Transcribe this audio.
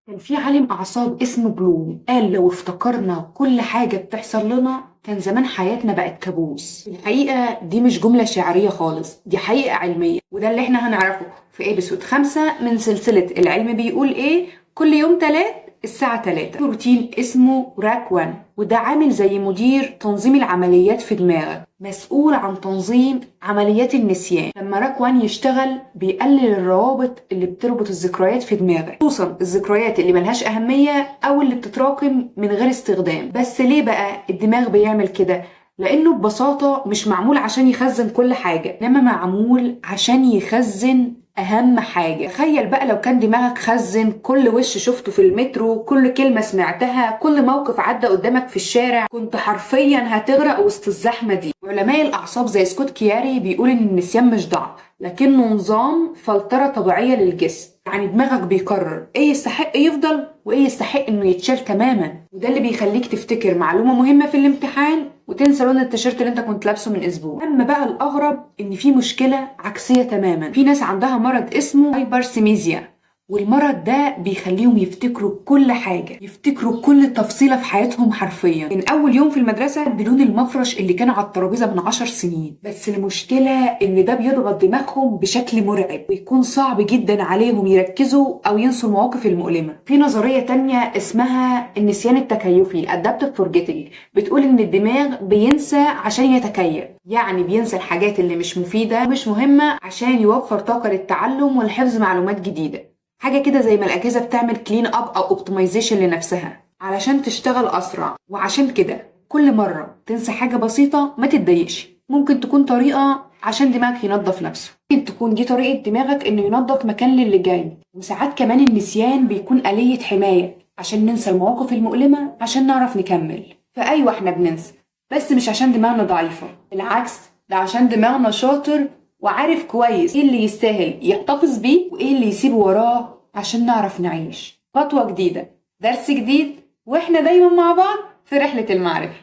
كان في عالم أعصاب اسمه بلوم قال لو افتكرنا كل حاجة بتحصل لنا كان زمان حياتنا بقت كابوس. الحقيقة دي مش جملة شعرية خالص، دي حقيقة علمية، وده اللي احنا هنعرفه في episode 5 من سلسلة العلم بيقول ايه، كل يوم تلات الساعة 3. بروتين اسمه RAG 1، وده عامل زي مدير تنظيم العمليات في دماغك، مسؤول عن تنظيم عمليات النسيان. لما RAG 1 يشتغل بيقلل الروابط اللي بتربط الذكريات في دماغك، خصوصا الذكريات اللي ملهاش أهمية أو اللي بتتراكم من غير استخدام. بس ليه بقى الدماغ بيعمل كده؟ لأنه ببساطة مش معمول عشان يخزن كل حاجة، إنما معمول عشان يخزن أهم حاجة. تخيل بقى لو كان دماغك خزن كل وش شفته في المترو، كل كلمة سمعتها، كل موقف عدى قدامك في الشارع، كنت حرفيا هتغرق وسط الزحمة دي. علماء الأعصاب زي سكوت كياري بيقول إن النسيان مش ضعف، لكنه نظام فلترة طبيعية للجسم. يعني دماغك بيقرر ايه يستحق يفضل وايه يستحق انه يتشال تماما، وده اللي بيخليك تفتكر معلومة مهمة في الامتحان وتنسى لون التيشيرت اللي انت كنت لابسه من اسبوع. اما بقى الاغرب ان في مشكلة عكسية تماما، في ناس عندها مرض اسمه hyperthymesia، والمرض ده بيخليهم يفتكروا كل حاجة، يفتكروا كل تفصيلة في حياتهم حرفيا، من أول يوم في المدرسة بلون المفرش اللي كان على الترابيزة من 10 سنين. بس المشكلة إن ده بيضغط دماغهم بشكل مرعب، ويكون صعب جدا عليهم يركزوا أو ينسوا المواقف المؤلمة. في نظرية تانية اسمها النسيان التكيفي، ال adaptive forgetting، بتقول إن الدماغ بينسى عشان يتكيف، يعني بينسى الحاجات اللي مش مفيدة ومش مهمة عشان يوفر طاقة للتعلم والحفظ معلومات جديدة. حاجة كده زي ما الأجهزة بتعمل clean up أو optimization لنفسها علشان تشتغل أسرع. وعشان كده كل مرة تنسى حاجة بسيطة ما تتضايقش، ممكن تكون طريقة عشان دماغك ينظف نفسه، ممكن تكون دي طريقة دماغك إنه ينظف مكان للي جاي. وساعات كمان النسيان بيكون آلية حماية عشان ننسى المواقف المؤلمة عشان نعرف نكمل. فأيوة احنا بننسى، بس مش عشان دماغنا ضعيفة، بالعكس ده عشان دماغنا شاطر وعارف كويس ايه اللي يستاهل يحتفظ بيه وايه اللي يسيبه وراه عشان نعرف نعيش. خطوة جديدة، درس جديد، واحنا دايما مع بعض في رحلة المعرفة.